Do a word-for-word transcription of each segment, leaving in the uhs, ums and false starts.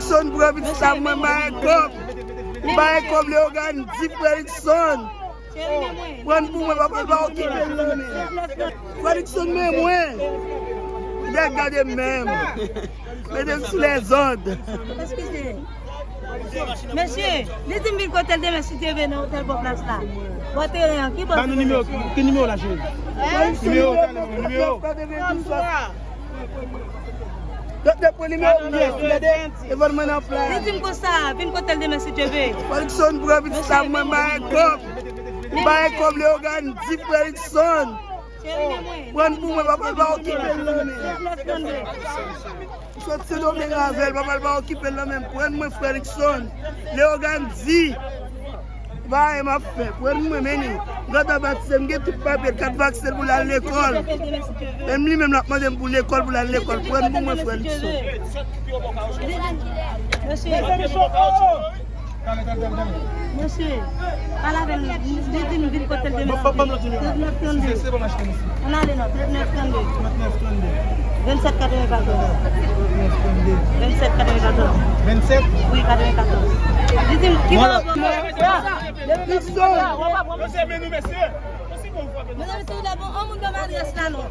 Frèdrickson pran pitit la, mwen ba e kòb. Ba e kòb Leogane di Frèdrickson. Pran pou mwen, papa l pa okipe l nan men. Frèdrickson men mwen. Gade, gade menm. Mete m sou lèzòd. Eskize. Mesye, li di m vin kote l demen si te vle nan otèl Pòplas la. Bò teren an, ki bò? Ba nou nimewo, ki nimewo la, cheri? Nimewo, talè, nimewo. Doktè, pran nimewo pyès, gade, evann mwen nan pla. Li di m konsa, vin kote l demen si Dye vle. Frèdrickson pran pitit la, mwen ba e kòb. Ba e kòb Leogane di Frèdrickson. Pran pou mwen, papa l pa okipe l nan men. M sot Sendomeng avè l, papa l pa okipe l nan men. Pran mwen Frèdrickson. Leogane di. Pa anyen m ap fè. Pran mwen, mennen. M gentan batize, m gen tout papye l, kat vaksen pou l al lekòl. Menm li menm l ap mande m pou lekòl, pou l al lekòl. Pran pou mwen Frèdrickson. Mesye, pale avè l, li di m vin kote l demen. Trannèf trannde. Ann ale non, trannèf trannde. Vennsèt katrevenkatòz. Vennsèt katrevenkatòz. Vennsèt? Wi, katrevenkatòz. Li di m ki bò. Mesye, men nou, mesye. Mezanmi, silvouplè, bon, on moun ban m adrès la non.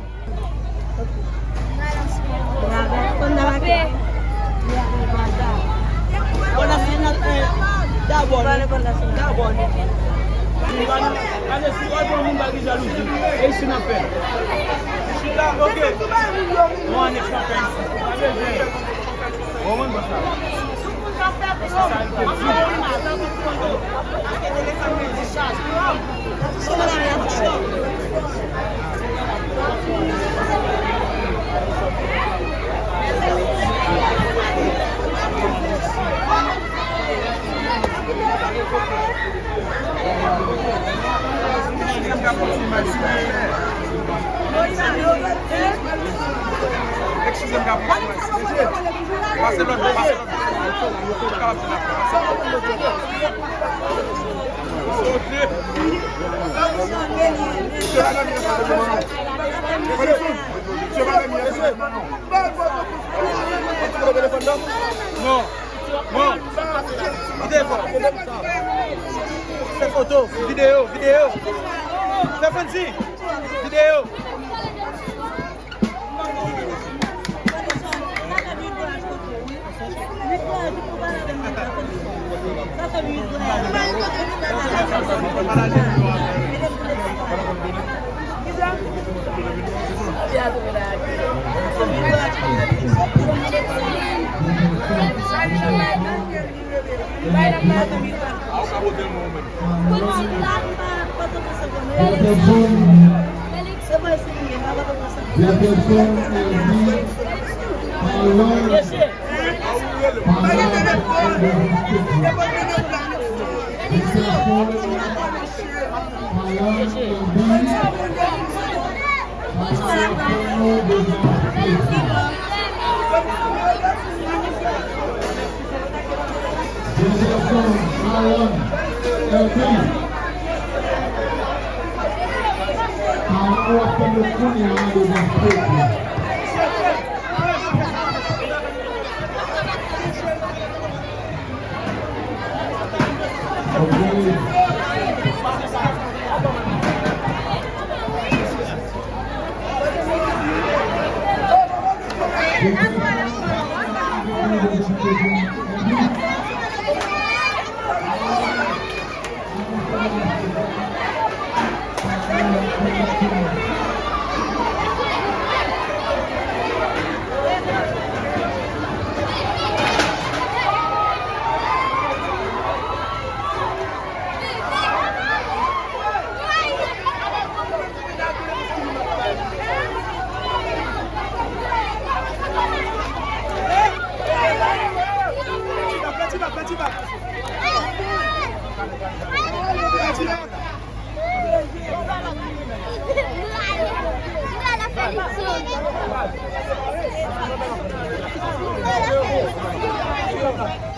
Dabò, dabò, ale si w al pran moun ba gen jalouzi. E isi n ap fè. Chita, oke. Yon anèks n ap fè isi. Pa bezwen. Ou konprann bòs la? Eskize m, pase lòt bò, pase lòt bò. Non. Non. Kite fò. Fè foto, videyo, videyo. Fè fancy. Videyo. Jefferson Elvis Malone, Malone Elvis Jefferson. Jefferson Malone Elvis Malone Elvis. Jefferson Malone Elvis. Pawòl w ap tande kounye a devan pèp la.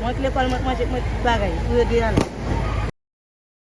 Mwen k lekòl, mwen k manje, mwen k tout bagay. Pou yo gen an.